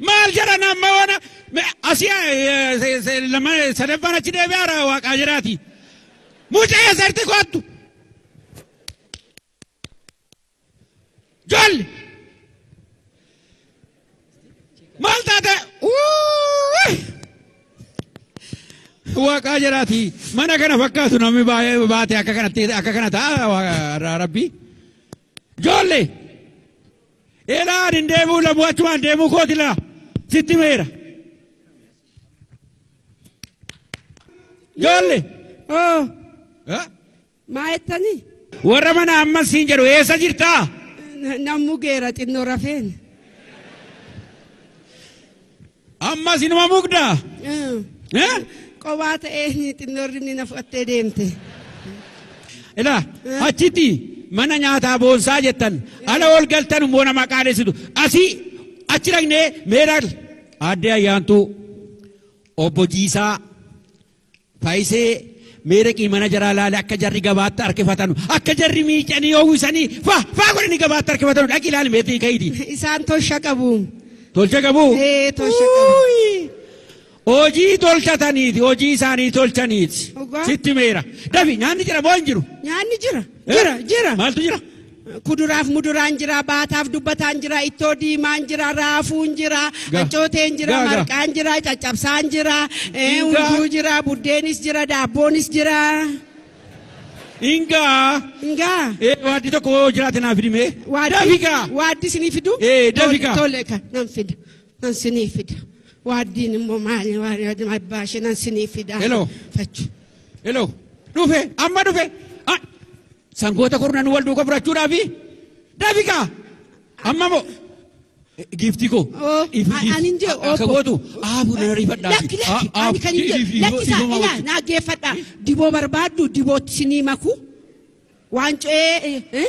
Maal jedhan amma waan asii lama sadaffaan achi deebi'aara waaqaa jiraati. Mucaa eessatti kottu. Jolli. Maal taate? Waaqaa jiraati. Mana kana fakkaatu namni baay'ee baate akka kanatti akka kana ta'a rabbi. Jolli. Eelaan hin deemuu lamu achumaan deemuu kooti laa. Sitti meera. Jolli. Oo. Maa jettanii? Warra mana ammas siin jedhu eessa jirtaa? Nammu geera xinnoo rafeen. Ammas inuma mugdaa? Qobaa ta'ee xinnoo ribni na fudhattee deemte. Ilaa achitti mana nyaataa boonsaa jettan ala ol galtan immoo nama qaanessitu asii achi dhaqnee meeraa aadde Ayyaantuu obbo Jiisaa Faayisee meeraqii mana jaraa laale akka jarri gabaatti harkifatanu akka jarri miicanii oowwisanii faa faa godhanii gabaatti harkifatanu dhaqi ilaali meetii ka'iiti. Isaan tolcha qabu. Tolcha qabu? Ee tolcha qabu. Hojii tolchataniiti hojii isaanii tolchaniiti. Sitti meera. Dafi nyaanni jira moo hin jiru? Nyaanni jira. Jira jira. Maaltu jira? Kuduraaf muduraan jira, baataaf dubbataan jira, ittoo diimaan jira, raafuun jira, ancooteen jira, marqaan jira, caccabsaan jira, hunduu jira, buddeenis jira, daabboonis jira. Ingaa. Ingaa. Waaddi tokko jiraate naa fidi mee? Dafi kaa. Waaddi sinii fidu? Dafi kaa. Tole ka nan fida. Nan sinii fida. Waaddiin immoo maali waaddi abbaa ishee nan sinii fida. Hello. Fachu. Hello. Dhufe amma dhufe. Sangoota kurnan wal duuka fudhachuudhaafi dafi kaa. Amma moo giiftii koo. Ani hin jedhu. Akka gootu aafu nan ariifadhaa. Lakki lakki ani kan hin jedhu lakkisaa ilaa naaggeeffadhaa. Diboo barbaaddu dibootti sinii maku. Waan co'ee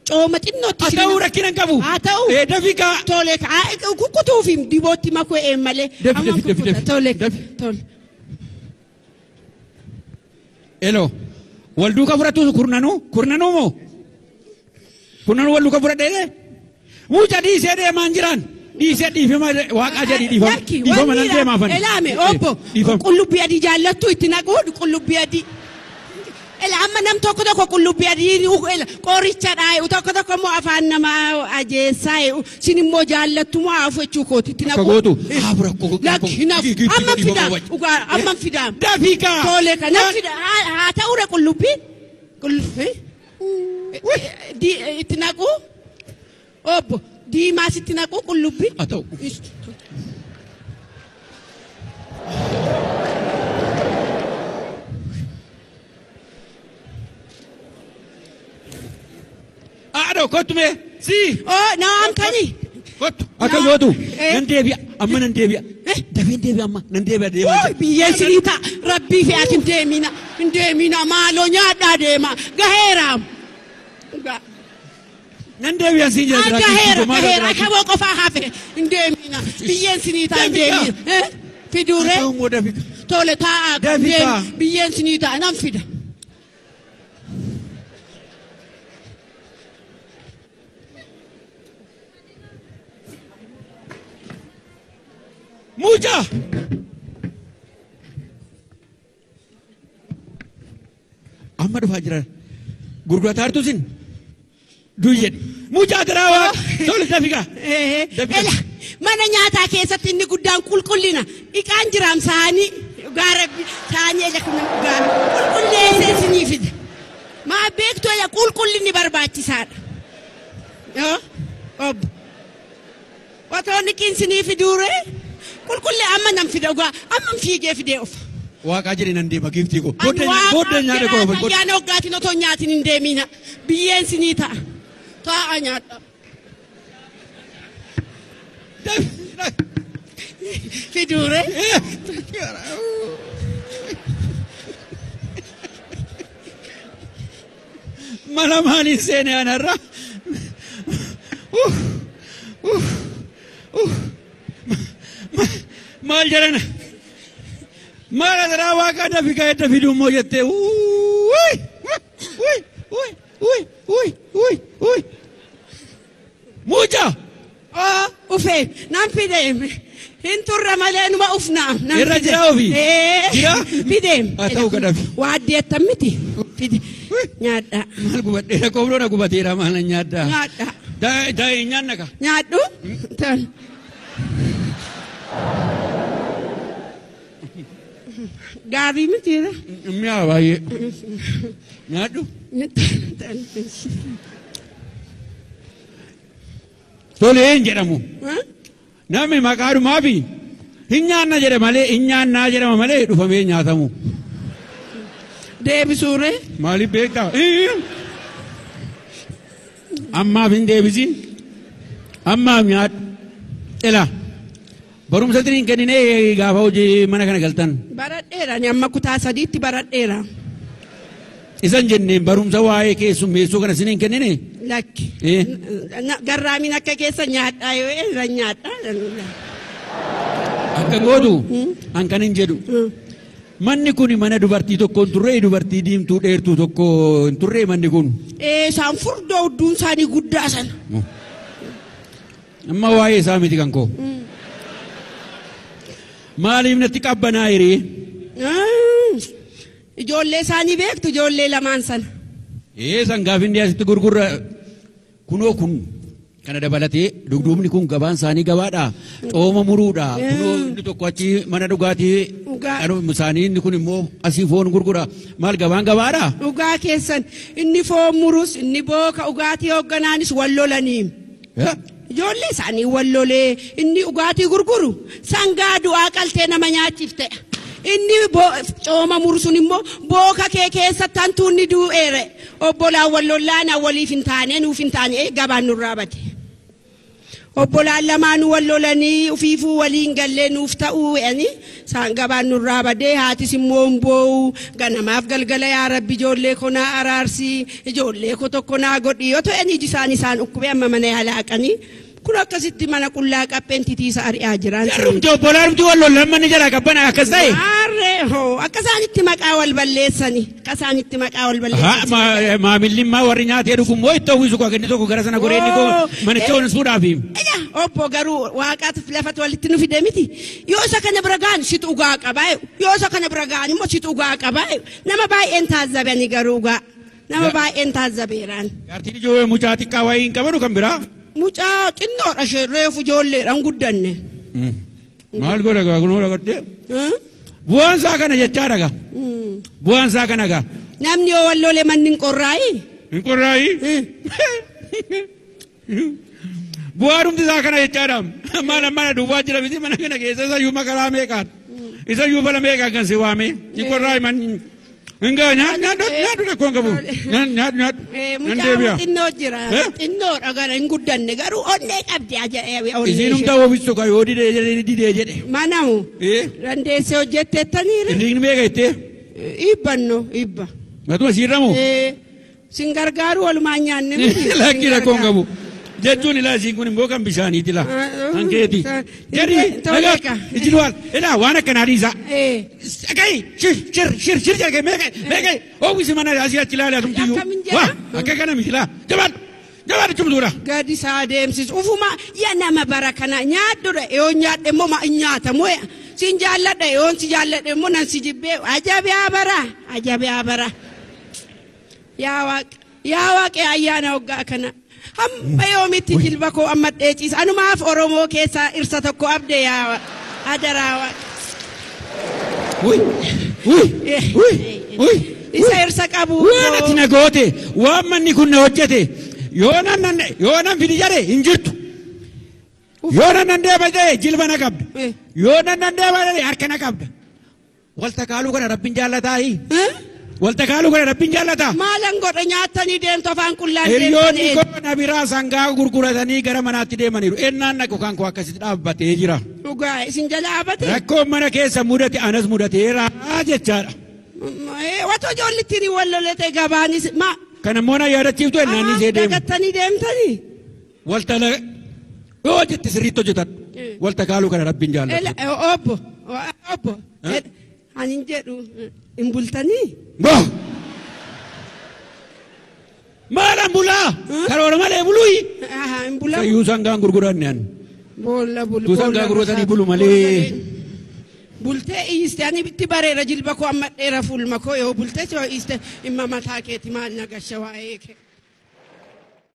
cooma xinnootti sinii. Haa ta'uu rakkina hin qabu. Haa ta'u. Dafi kaa. Tole kaa kukkutuufi dibootti maku een malee. Dafi dafi dafi dafi. Tole tole. Hello. Wal duuka fudhatu kurnanuu kurnanuu moo kurnanuu wal duuka fudhadhee mucaa dhiisee deemaan jiraan dhiisee dhiifama waaqaa jedhi dhiifama dhiifama nan deemaafani. Elaame obbo qullubbii adii jaallattu itti naquu qullubbii adii. Ela amma nam tokko tokko qullubbii adii qoricha dha tokko tokko immoo afaan namaa ajeessaa sin immoo jaallattu moo hafu jechuu kooti itti naquu. Akka gootu haafu rakkoo. Lakki nafu amma fidaa dhugaa amma fidaa. Dafii kaa. Tole ka nan fida haa ta'uure qullubbii. Itti naquu obbo diimaas itti naquu qullubbii. Haa ta'u. Aadoo kottu mee sii. Oo na waamtanii. Kottu akka gootu nan deebi'a amma nan deebi'a. Dafee deebi'a amma nan deebi'a deemaa. Biyyeen sinii ta'a rabbii fi ati hin deemina hin deemina maaloo nyaadhaa deema gaheera. Nan deebi'a siin jedha. Gaheera gaheera akaboo qofaa hafe hin deemina biyyeen sinii ta'a hin deemina. Fiduuree. Tole taa'aa biyyeen sinii ta'a nan fida. Mucaa. Amma dhufaa jira. Gurgurataa jirtu sin. Du'i jedhi. Mucaa garaa waa. Tole dafi kaa. Ela mana nyaataa keessatti inni guddaan qulqullina. Iqaan jiraam saanii gaara saanii ela kun gaara qulqulleessee isinii fida. Maa beektu ela qulqullinni barbaachisaadha. Yoo obbo. Otoo niqiin sinii fiduuree qulqullee amma nan fida dhugaa amma fiigee fidee ofa. Waaqaa jedhe nan deema giiftii koo. Booddee nyaata koo. Ayyaana hoggaatiin otoo nyaatiin hin deemina. Biyyeen sinii ta'a. Ta'a nyaadha. Fiduuree. Mala maaliin seenee anarra? Maal jedhana? Maal adaraa waaqaa dafi ka'ee dafi dummoo jettee uy uy uy uy uy uy uy mucaa. Ufee nan fide. Hin turre malee numa ufna. Irra jira ofii? Jira? Fideem. Haa ta'u kadhaaf. Waa addeettan miti. Fide. Nyaadhaa. Maal gubadheera koobloona gubateera maal nyaaddaa. Nyaadhaa. Daa'e nyaanna ka. Nyaadhu. Tol. Gaarii mitiira. Mi'a baay'ee. Nyaadhu. Toleen jedhamu. Namni maqaadhumaa fi hin nyaanna jedhe malee hin nyaannaa jedhama malee dhufamee nyaatamu. Deebisuure. Maaliif beektaa? Ammaaf hin deebisin. Ammaaf nyaadhu. Ila barumsa tiriin kenninee gaafa hojii mana kana galtan. Baradheera ani amma kutaa 3tti baradheera. Isan jenneen barumsa waa'ee keessummeessuu kana isiniin kennine? Lakki. Garraamiin akka keessa nyaadhaa yoo irra nyaadhaa. Akka gootu an kan hin jedhu. Manni kun mana dubartii tokko hin turre dubartii diimtuu dheertuu tokko hin turre manni kun. Isaan furdoo hudduun isaanii guddaa sana. Amma waa'ee isaa miti kan koo. Maaliif natti qabbanaa hiree? Ijoollee isaanii beektu ijoollee lamaan sana. San gaafa inni asitti gurgurra kunoo kun kana dabalatee dugduubni kun gabaan isaanii gabaadha. Cooma muruudha. Kunoo inni tokko achi mana dhugaatii isaanii inni kun immoo asii foon gurgura. Maal gabaan gabaadha? Dhugaa keessan inni foon murus inni booka dhugaatii hoogganaanis wal lolanii. Ijoollee isaanii wal lolee inni dhugaatii gurguru sangaa du'aa qaltee nama nyaachifte. Inni cooma muru sun immoo booka kee keessatti hantuunni du'eere obbolaan wal lollaan waliif hin taane nuuf hin taane gabaan nurraa bade. Obbolaan lamaanuu wal lolanii ufiifuu waliin gallee nuuf ta'uu jedhanii isaan gabaan nurraa badee haatis immoo hin boo'u ganamaaf galgala yaa rabbi ijoollee koo naa araarsii ijoollee koo tokko naa godhi yoo ta'an iji isaan isaan dhukkubee amma mana yaalaa haqanii kun akkasitti mana qullaa qapheen titiisa ari'aa jiran. Jarrumti obbolaan wal lolan manni jalaa qabbana akkas ta'e. Maarree hoo akka isaanitti maqaa wal balleessani akka isaanitti maqaa wal balleessani. Maamilli immoo warri nyaatee dhugu immoo itti uwwisu koo inni tokko gara sana goree inni koo manicha onsuudhaafi. Ija obbo garuu waaqaatu lafatti walitti nu fide miti yoo isa kana bira ga'an situ dhugaa qabaa yoo isa kana bira ga'an immoo situ dhugaa qabaa nama baay'een taazzabani garuu dhugaa nama baay'een taazzabeeraan. Jaartiin ijoo mucaa xiqqaa wayii hin qabanu kan biraa. Mucaa xinnoodha ishee reefu ijoolleedhaan guddanne. Maal godha gaa kunoo dhagadhee? Bu'aan isaa kana jechaa dhaga. Bu'aan isaa kana gaa. Namni yoo wal lole manni hin qorraayi? Hin qorraayi? Bu'aa dhumti isaa kana jechaadha. Mana mana duwwaa jira miti mana kana keessa isayyuu makaraa meeqaan? Isayyuu bala meeqaan kan si waame? Hin qorraayi manni. Hingaa nyaadhu nyaadhu rakkoon qabu. Nyaadhu nyaadhu. Nan deebi'a. Mucaa xinnoo jira. Xinnoodha gara hin guddanne garuu onnee qabdi ajaa'iba. Isiin humna oomishu kan yoo didee jedhe didee jedhe. Manamu. Dandeessee hojjetteettaniira. Hirrigni meeqa jettee? Dhibbanno dhibba. Matuma siirramu? Sin gargaaru walumaan nyaanne miti. Lakki rakkoon qabu. Jechuun ilaa isiin kun immoo kan bishaaniiti laa. Kan keeti. Jedhi nagaa ijji duwwaal ilaa waan akkanaa dhiisaa. Dhagahi shir shir shir shir jedhee meeqa meeqa oowwisi mana asii achi ilaalee atumtiyyuu. Waa akka kana miti laa jabaadhu jabaadhu cimtuudha. Gadi isaa deemsisu ufuma yaa nama bara kana nyaadhudha yoo nyaadhe immoo ma nyaatamu sin jaalladha yoon si jaalladhe immoo nan si jibbee ajaa'ibaa bara ajaa'ibaa bara. Yaa waaqa yaa waaqa ayyaana waggaa kana. Hamma yoomitti jilba koo amma dheeciisa anumaaf Oromoo keessaa irsa tokko abde yaa adaraa waaqa. Uy uy uy uy. Isa irsa qabu. Waan ati na goote waan manni kun na hojjete yoo nan yoo nan fidi jedhe hin jirtu. Yoo nan nan deeba jedhe jilba na qabda. Yoo nan nan deeba jedhe harka na qabda. Waltakaaluu kana rabbiin jaallataayi. Waltakaaluu kana rabbiin jaallataa. Maalan godha nyaatanii deemtu afaan qullaan Hiriyoonni koo na biraa sangaa gurguratanii gara manaatti deemaniiru. Ennaan naqu kan koo akkasitti dhaabbatee jira. Dhugaa isin jala dhaabate? Rakkoon mana keessa mudate anas mudateera jechaadha. Wato ijoollitti wal lolete gabaanis ma. Kan immoo na yaadachiiftu ennaan isee deemu. Dagattanii deemtanii? Waltala yoo hojjette sirriitti hojjetan. Waltakaaluu kana rabbiin jaallatu. Obbo obbo ani hin jedhu hin bultanii? Boo! Maalan bulaa? Karoora malee buluyi? Hin bulamu. Sayyuu sangaan gurguranne ani. Boolla bulu. Tuusan gaagurootanii bulu malee. Bultee iyyiste ani itti bareera jilba koo amma dheera fuulma koo yoo bultee yoo iyyiste dhimma mataa keeti maal nagasha waa'ee kee.